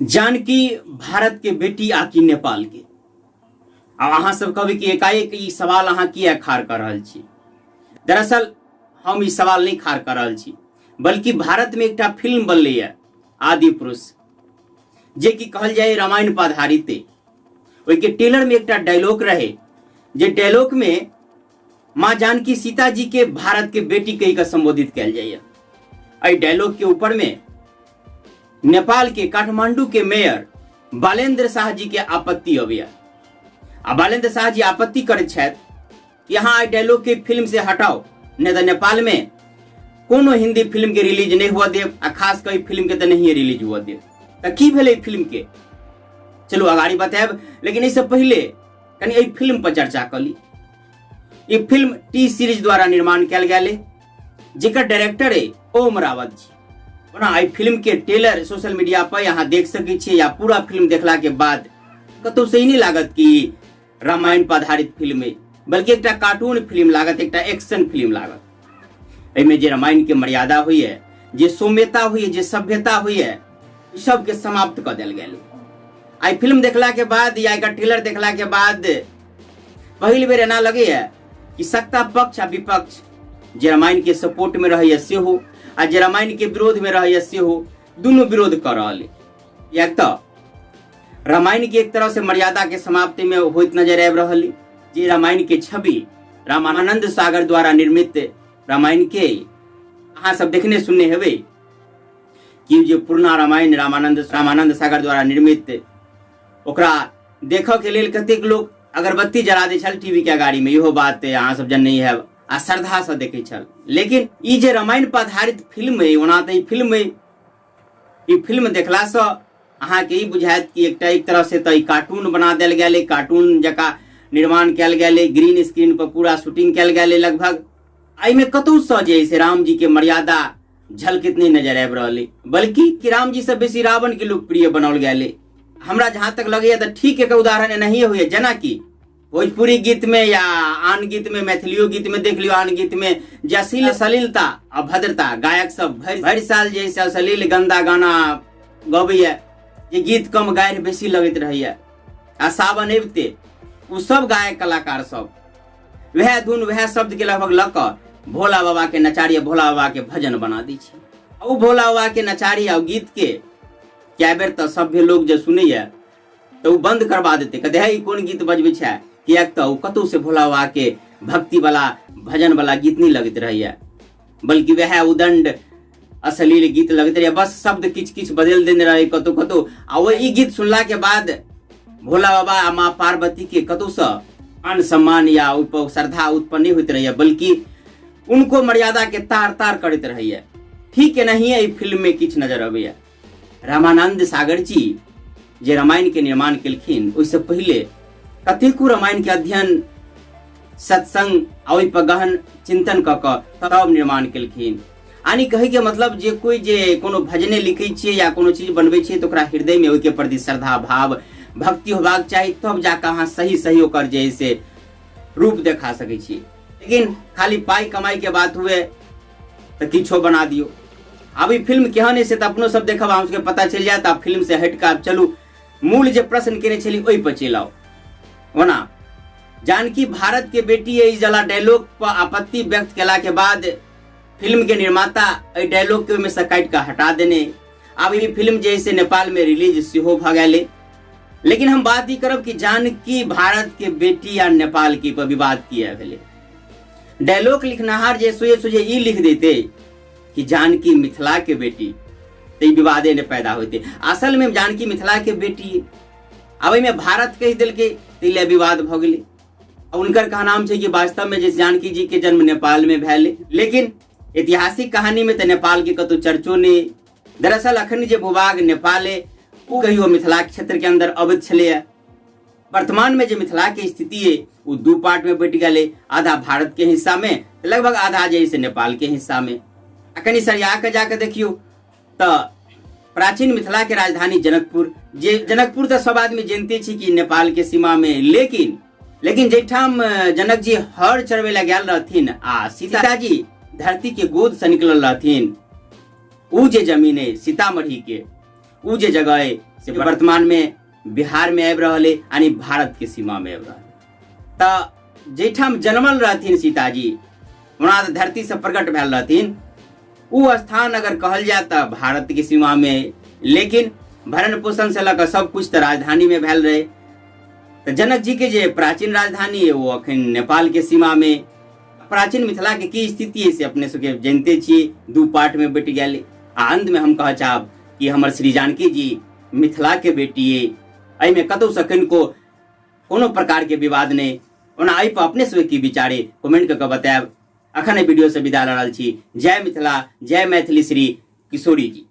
जानकी भारत के बेटी आ कि नेपाल के? आब अहाँ सब कहबै कि एकाएक ई सवाल अहाँ किया खाड़ कऽ रहल छी। दरअसल हम ई सवाल नहि खाड़ कऽ रहल छी, बल्कि भारत में एकटा फिल्म बनलैए आदि पुरुष, जे कि कहल जाय रामायण पर आधारित है। ओहिके ट्रेलर में एकटा डायलॉग रहे, जे डायलॉग में माँ जानकी सीता जी के भारत के बेटी कही के संबोधित कयल जाइए। एहि डायलॉग के ऊपर में नेपाल के काठमांडू के मेयर बालेंद्र शाह जी के आपत्ति अबैया आ बालेंद्र शाह जी आपत्ति करैत छथि कि अहाँ एहि डायलॉग के फिल्म से हटाओ, नहीं तो नेपाल में कोनो हिंदी फिल्म के रिलीज नहीं हुआ देव आ खास कर फिल्म के तो नहीं रिलीज हुआ देव। तो की भेलै फिल्म के, चलू अगाड़ी बतायब, लेकिन एहिसँ पहिले कनि एहि फिल्म पर चर्चा कऽ ली। ई फिल्म टी सीरीज द्वारा निर्माण कयल गेल है, जेकर डायरेक्टर है ओम रावत जी। ओना एहि फिल्म के ट्रेलर सोशल मीडिया पर अहाँ देख सकै छियै, या पूरा फिल्म देखला के बाद कतौ से ई नहि लागत कि रामायण पर आधारित फिल्म है, बल्कि एकटा कार्टून फिल्म लागत, एकटा एक्शन फिल्म लागत। एहिमे जे रामायण के मर्यादा होइए, जे सौम्यता होइए, जे सभ्यता होइए, सबके समाप्त कऽ देल गेल। आई फिल्म देखला के बाद या एकर ट्रेलर देखला के बाद पहिल बेर एना लगैए कि सत्ता पक्ष आ विपक्ष जे रामायण के सपोर्ट में रहैए सेहो आ जे रामायण के विरोध में रहैए सेहो, दुनू विरोध कऽ रहल है। किएक तऽ रामायण के एक तरह से मर्यादा के समाप्ति में होइत नजर आबि रहल है। जे रामायण के छवि रामानंद सागर द्वारा निर्मित रामायण के अहाँ सब देखने सुनने हेबै कि जे पुरना रामायण रामानंद सागर द्वारा निर्मित, ओकरा देखऽ के लेल कतेक लोक अगरबत्ती जरा दै छल टीवी के अगाड़ी में, इहो बात अहाँ सब जन नहीं है, आ श्रद्धा से देखै छल। लेकिन ई जे रामायण पर आधारित फिल्म है, ओना तऽ ई फिल्म है, ई फिल्म देखला से अहाँके ई बुझायत कि एकटा एक तरह से तऽ ई कार्टून बना देल गेल है, कार्टून जकाँ निर्माण कयल गेल है, ग्रीन स्क्रीन पर पूरा शूटिंग कयल गेल है लगभग। एहिमे कतहु से जे है से राम जी के मर्यादा झलकित नहीं नजर आबि रहल है, बल्कि कि राम जी से बेसी रावण के लोकप्रिय बनाओल गेल है। हमरा जहाँ तक लगैया तऽ ठीक एकर उदाहरण एनाहिए होइए, जेनाकि भोजपुरी गीत में या आन गीत में, मैथिलियो गीत में देख लियो, आन गीत में जे अश्लील सलीलता आ भद्रता गायक सब भरि भरि साल जे से अश्लील गंदा गाना गबैया, जे गीत कम गारि बेसी लगैत रहैया, आ सावन अबिते ओ सब गायक कलाकार सब वएह धुन वएह शब्द के लगभग लऽ कऽ भोला बाबा के नचारी भोला बाबा के भजन बना दै छै। ओ भोला बाबा के नचारी आ गीत के कए बेर तऽ सभ्य लोग जे सुनैया तऽ ओ बंद करवा देतै, कहतै हे ई कोन गीत बजबै छै, किएक तऽ ओ कतहु से भोला बाबा के भक्ति वाला भजन वाला गीत नहि लगैत रहैया, बल्कि वएह उदंड अश्लील गीत लगैत रहैया, बस शब्द किछु किछु बदलि देने रहै कतहु कतहु। आ ओ ई गीत सुनला के बाद भोला बाबा आ माँ पार्वती के कतहुसँ मान सम्मान या ओहिपर श्रद्धा उत्पन्न नहि होइत रहैया, बल्कि उनको मर्यादा के तार तार करैत रहैया। ठीक एनाहिए एहि फिल्म में किछु नजर अबैया। रामानंद सागर जी जे रामायण के निर्माण केलखिन, ओहिसँ पहिले कतेको रामायण के अध्ययन, सत्संग आ ओहि पर गहन चिंतन कऽ कऽ तब निर्माण केलखिन। यानी कहै के मतलब जे कोई जे कोनो भजने लिखै छियै या कोनो चीज बनबै छियै तऽ ओकरा हृदय में ओहिके प्रति श्रद्धा भाव भक्ति होबाक चाही, तब जाकऽ अहाँ सही सही ओकर जे है से रूप देखा सकै छी। लेकिन खाली पाइ कमाई के बात हुए तऽ किछो बना दियौ। आब ई फिल्म केहन है से तऽ अपनो सब देखब, अहाँ सबके पता चलि जायत। आब फिल्म से हटि कऽ आब चलू मूल जे प्रश्न केने छली ओहि पर चलि आउ। ओना जानकी भारत के बेटी है, ई जला डायलॉग पर आपत्ति व्यक्त केला के बाद फिल्म के निर्माता एहि डायलॉग के ओहिमे से काटि कऽ हटा देने। आब ई फिल्म जे है से नेपाल में रिलीज सेहो भऽ गेलै। लेकिन हम बात ई करब कि जानकी भारत के बेटी या नेपाल के पर विवाद किया भेलै। डायलॉग लिखनाहार जे सोझे सोझे ई लिख देते कि जानकी मिथिला के बेटी, तऽ ई विवादे नहि पैदा होते। असल में जानकी मिथिला के बेटी, आब एहिमे भारत कहि देलकै ताहि लए विवाद भऽ गेलै। उनकर कहनाम छै कि वास्तव में जे जानकी जी के जन्म नेपाल में भेल, लेकिन ऐतिहासिक कहानी में तऽ नेपाल के कतौ चर्चो नहि। दरअसल अखन जे भूभाग नेपाल है ओ कहियो मिथिला क्षेत्र के अंदर अबैत छलैया। वर्तमान में जे मिथिला के स्थिति है वो दू पार्ट में बटि गेलै, आधा भारत के हिस्सा में, लगभग आधा जे है से नेपाल के हिस्सा में। आ कनि सरिया के जाके देखियौ तऽ प्राचीन मिथिला के राजधानी जनकपुर, जे जनकपुर तऽ सब आदमी जानते छी कि नेपाल के सीमा में, लेकिन जाहिठाम जनक जी हर चढ़बै लए गेल रहथिन आ सीता जी धरती के गोद से निकलल रहथिन, उ जे जमीन है सीतामढ़ी के, उ जे जगह है से वर्तमान में बिहार में आबि रहल अइ यानी भारत के सीमा में आबि रहल तऽ जाहिठाम जन्मल रहथिन सीताजी, ओना तऽ धरती से प्रकट भेल रहथिन, ओ स्थान अगर कहल जाय तऽ भारत के सीमा में अइ, लेकिन भरण पोषण से लऽ कऽ सब कुछ तऽ राजधानी में भेल रहे। तऽ जनक जी के जे प्राचीन राजधानी है वो अखन नेपाल के सीमा में। प्राचीन मिथिला के की स्थिति है से अपने सबके जानते छियै, दू पार्ट में बटि गेल। आ अंत में हम कहऽ चाहब कि हमर श्री जानकी जी मिथिला के बेटी है, एहिमे कतौ से कनिको कोनो प्रकार के विवाद नहीं। ओना एहि पर अपने सबके की विचार है कमेंट कऽ के बतायब। अखन एहि वीडियो से विदा लऽ रहल छी। जय मिथिला, जय मैथिली। श्री किशोरी जी।